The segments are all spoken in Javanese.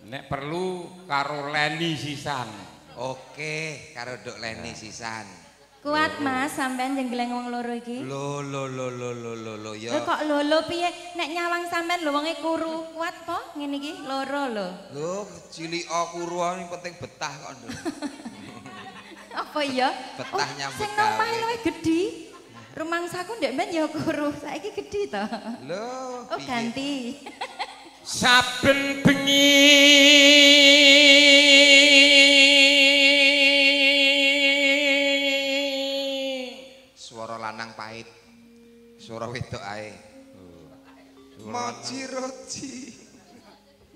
Nek perlu karo Leni sisan. Oke, karo Dok Leni sisan. Kuat Mas, sampean jenggleng wong loro iki. Lho lho lho lho lho lho lho ya. Lho kok lho lho piye? Nek nyawang sampean lho wonge kuru, kuat po ngene iki loro lho. Lho cilika kuru sing penting betah kok nduk. Apa ya? Betah nyambut sing nang gawe. omah luwih gedhi. Rumangsaku ndek ben ya kuru, saiki gedhi to. Lho, Oh piye? ganti. Saben bengi Swara lanang pahit. Swara wedok ae. Moji roji.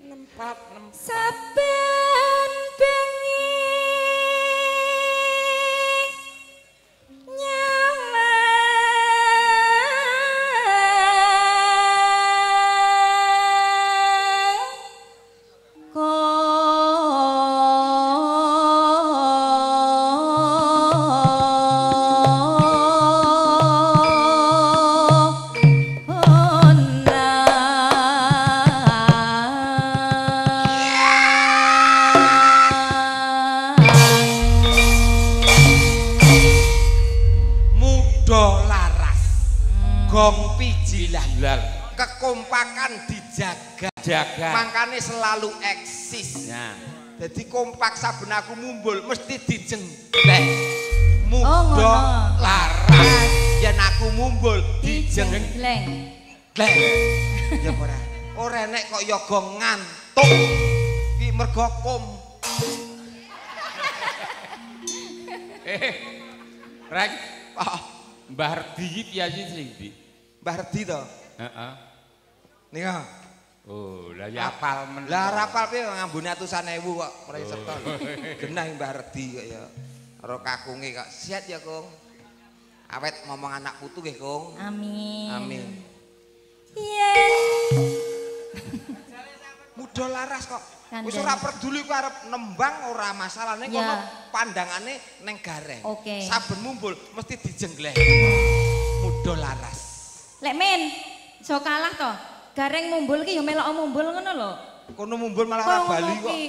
Nempat nempat. Saben bengi nyawang Muda laras. Gong pijilan. Hilal. Kekompakan dijaga. Jaga. Mangkane selalu eksis. Nah. Jadi kompak saben aku mumbul mesti dijenggleng. Muda Oh, ngono. laras. Yen aku mumbul dijenggleng. Dijenggleng. Ya ora. Ora enek kok yoga ngantuk. Ki mergo kom. Rek, Ah, Mbah Redi iki piye sing ndi? Mbah Redi to. Heeh. Nika. Oh, lah ya apal men. Lah rapal piye ngambune atusan ewu kok ora iso to. Genah Mbah Redi kok ya. Karo kakunge kok. Sehat ya, Kung. Awet ngomong anak putu nggih, Kung. Amin. Amin. Yen Muda laras kok. Wis Kandhane. ora peduli ku arep nembang ora masalah ning Ya. kono pandangane ning gareng. Oke. Saben mumbul mesti dijenggleh. Muda laras. Lek men, iso kalah to. Gareng mumbul ki ya melok mumbul ngono lho. Kono mumbul malah ora Kok bali ngono kok. ki?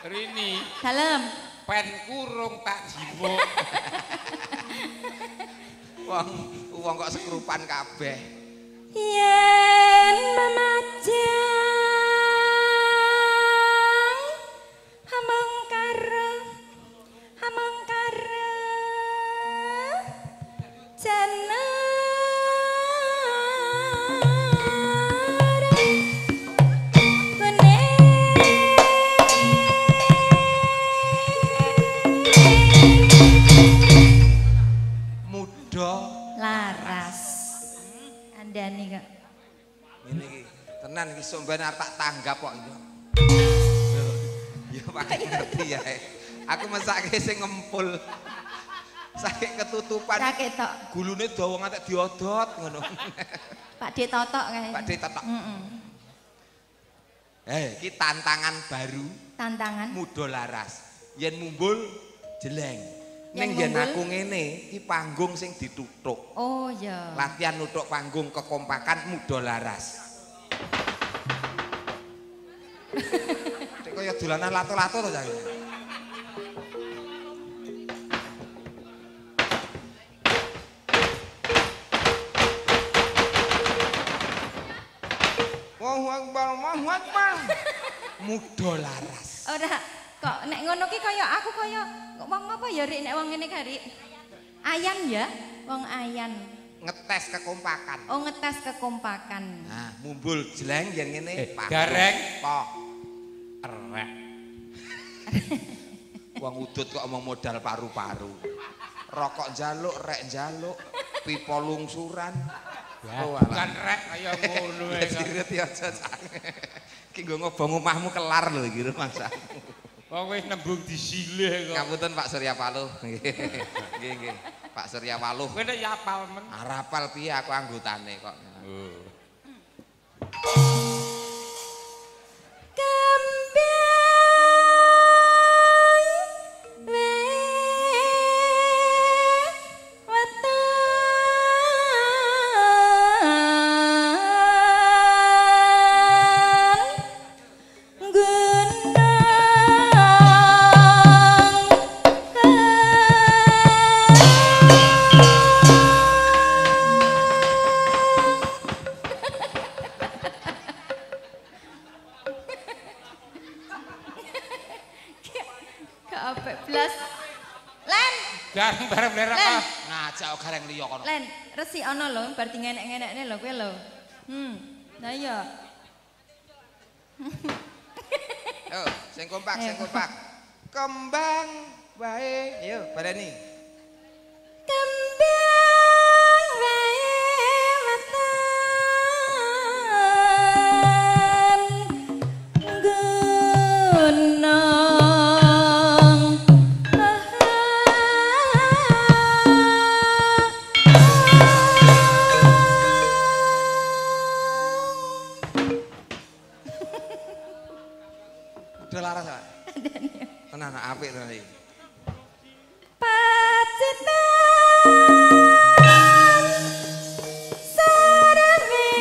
Rini, Dalem. pen kurung tak jimuk. Wong wong kok sekrupan kabeh. Yen memajang hamengkara hamengkara jenar kuning. Muda Laras. Andani kok. ngene iki. Tenan iki somben arep tak tanggap kok ya. Ya pakai ngerti ya. Aku mesake sing ngempul. Saking ketutupan. Ra ketok. Gulune dawa ngantek diodot ngono. Pak D Totok kae. Pak D Totok. Heeh. Eh, iki tantangan baru Tantangan. muda laras. Yen mumbul jeleng. Ning Yen yen mumbul? aku ngene, iki panggung sing dituthuk. Oh iya. Latihan nuthuk panggung kekompakan muda laras. Nek kaya dolanan lato-lato to cah. Allahu Akbar, Allahu Akbar. Muda laras. Ora kok nek ngono ki kaya aku kaya wong apa ya Rik nek wong ngene ka Rik? Ayan ya, wong ayan. Ngetes kekompakan. Oh ngetes kekompakan. Nah, mumbul jeleng yen ngene panggung. Gareng. Pok. Rek. Wong udut kok omong modal paru-paru. Rokok njaluk, rek njaluk, pipa lungsuran. Ya, Oh, bukan rek kaya ngono Ya ae kok. sirit ya aja. Ki nggo ngobong omahmu kelar lho iki rumangsamu. Wong wis nembung disilih kok. Ngapunten Pak Surya Paloh. Nggih. Nggih, nggih. Pak Surya Paloh. Kowe nek ya apal men. Arapal piye aku anggotane kok. Oh. Kembang wetan Apik blas. Len. Gareng bareng blerek ah. Ngajak gareng liya kono. Len, resik ana lho, bar dingenek-ngenekne lho kowe lho. Lah iya. Yo, sing kompak, sing kompak. Kembang wae, yo baleni. Kembang wae wetan gunung. Udah laras, Pak. Tenan apik tenan iki. Pacitan sarwe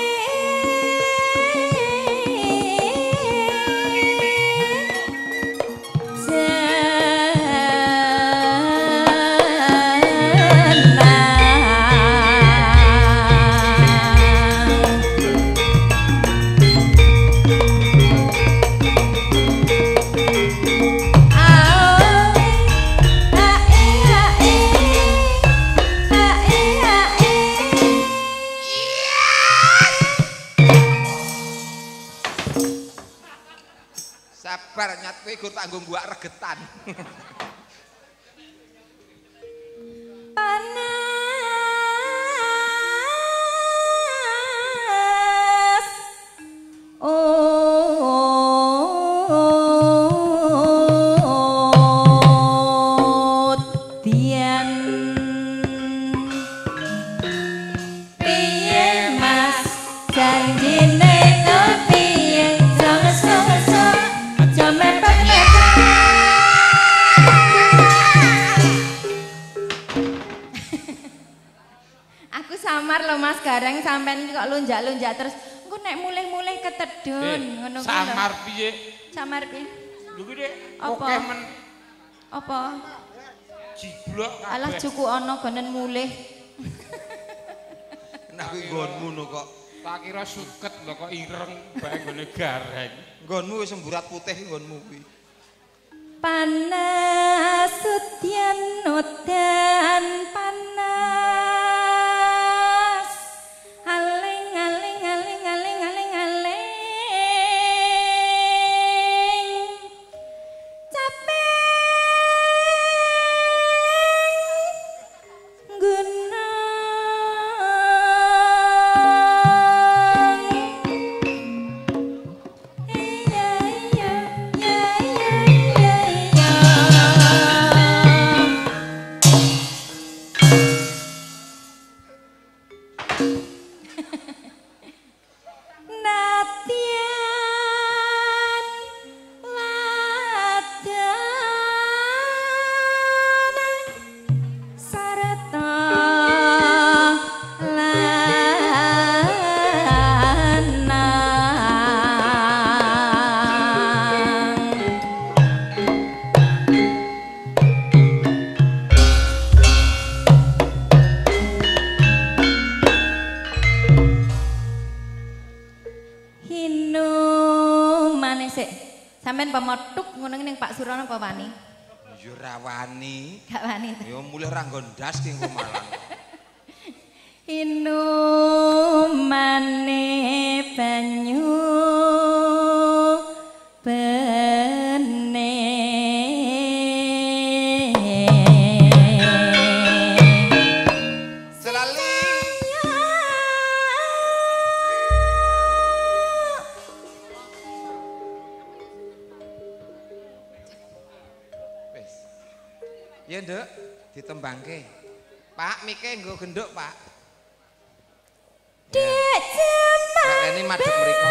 Sabar nyat kowe gur tak nggo mbuak regetan. Panas udian piye Mas janjine to piye jangan aja mepet-mepet. Aku samar lho Mas Gareng sampean iki kok lunjak-lunjak terus. Engko nek mulih-mulih ketedun ngono kuwi lho. Samar piye? Samar piye? Lho kuwi Dik, Apa? akeh men Apa? jiblok kabeh. Alah cuku ana gonen mulih. Nah kuwi nggonmu no kok. Tak kira suket lho kok ireng bae nggone gareng. Nggonmu wis semburat putih nggonmu kuwi. Panas udian udan panas. Aling aling aling aling aling aling. Capek gunung. Iya iya iya iya iya. Natian ladan sarta lanang. Hinumane sik. Sampeyan pemotuk ngono ning Pak Surono apa wani? Ya ora wani. Gak wani. Ya mulih ora nggo ndas ki engko malang. Hinumane banyu bening. Selali. Wis. Ya Nduk, ditembangke. Pak, mike nggo genduk, Pak. Dek Mbak Leni madhep mriko.